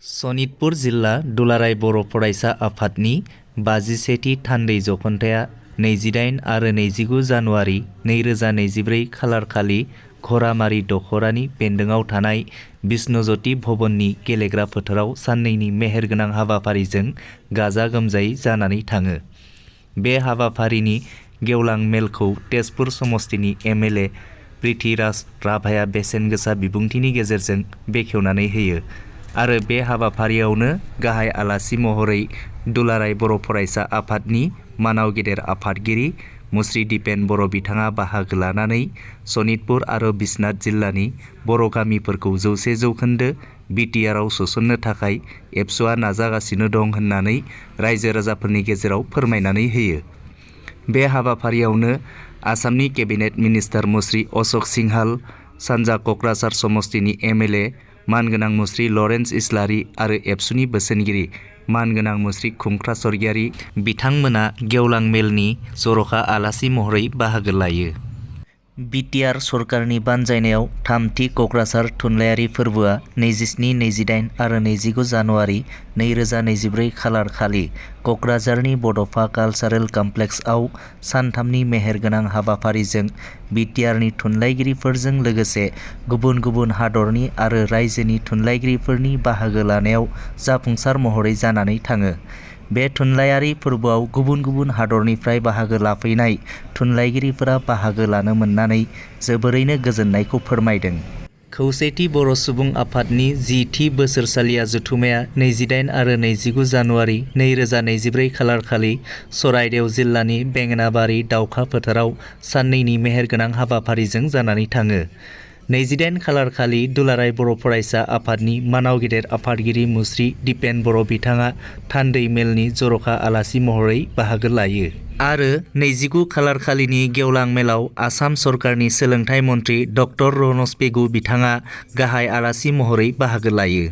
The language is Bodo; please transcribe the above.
सनितपुर जिल्ला दुलाराय बर' फरायसा आफादनि 51थि थान्दै जख'न्थाया 28 आरो 29 जानुवारि 2024 खालारखालि घरामारि दख'रानि बेन्दोङाव थानाय बिष्णुज्यति भवननि गेलेग्रा फोथाराव साननैनि मेहेरगोनां हाबाफारिजों गाजा गोमजायै जानानै थाङो। बे हाबाफारिनि गेवलां मेलखौ तेजपुर समस्तिनि एमएलए पृथ्वीराज राभाया बेसेन गोसा बिबुंथिनि गेजेरजों बेखेवनानै होयो आरो बे हाबाफारियावनो गाहाय आलासि महरै दुलाराय बर' फरायसा आफादनि मानाव गेदेर आफादगिरि मुस्रि दिपेन बर' बिथाङा बाहागो लानानै सनितपुर आरो बिश्वनाथ जिल्लानि बर' गामिफोरखौ 100% बिटिआरआव सोसननो थाखाय एबसुआ नाजागासिनो दं होननानै रायजो राजाफोरनि गेजेराव फोरमायनानै होयो। बे हाबाफारियावनो आसामनि केबिनेट मिनिस्टार मुस्रि अशोक सिंहाल, सानजा क'क्राझार समस्तिनि एमएलए मानगोनां मुस्रि लरेन्स इस्लारि आरो एबसुनि बोसोनगिरि मानगोनां मुस्रि खुंख्रा सरगियारि बिथांमोना गेवलां मेलनि जर'खा आलासि महरै बाहागो लायो। बिटिआर सरकारनि बानजायनायाव थामथि क'क्राझार थुनलाइयारि फोरबोआ 27, 28 आरो 29 जानुवारि 2024 खालारखालि क'क्राझारनि बड'फा कालचारेल कमप्लेक्सआव सानथामनि मेहेरगोनां हाबाफारिजों बिटिआरनि थुनलाइगिरिफोरजों लोगोसे गुबुन गुबुन हादरनि आरो रायजोनि थुनलाइगिरिफोरनि बाहागो लानायाव जाफुंसार महरै जानानै थाङो। बे थुनलाइयारि फोरबोआव गुबुन गुबुन हादरनिफ्राय बाहागो लाफैनाय थुनलाइगिरिफोरा बाहागो लानो मोननानै जोबोरैनो गोजोननायखौ फोरमायदों। खौसेथि बर' सुबुं आफादनि 10थि बोसोरसालिया जथुम्माया 28 आरो 29 जानुवारि 2024 खालारखालि चराइदेव जिल्लानि बेंगनाबारि दावखा फोथाराव साननैनि मेहेरगोनां हाबाफारिजों जानानै थाङो। 28 खालारखालि दुलाराय बर' फरायसा आफादनि मानाव गेदेर आफादगिरि मुस्रि दिपेन बर' बिथाङा थान्दै मेलनि जर'खा आलासि महरै बाहागो लायो आरो 29 खालारखालिनि गेवलां मेलाव आसाम सरकारनि सोलोंथाइ मन्थ्रि डक्टर रनज पेगु बिथाङा गाहाय आलासि महरै बाहागो लायो।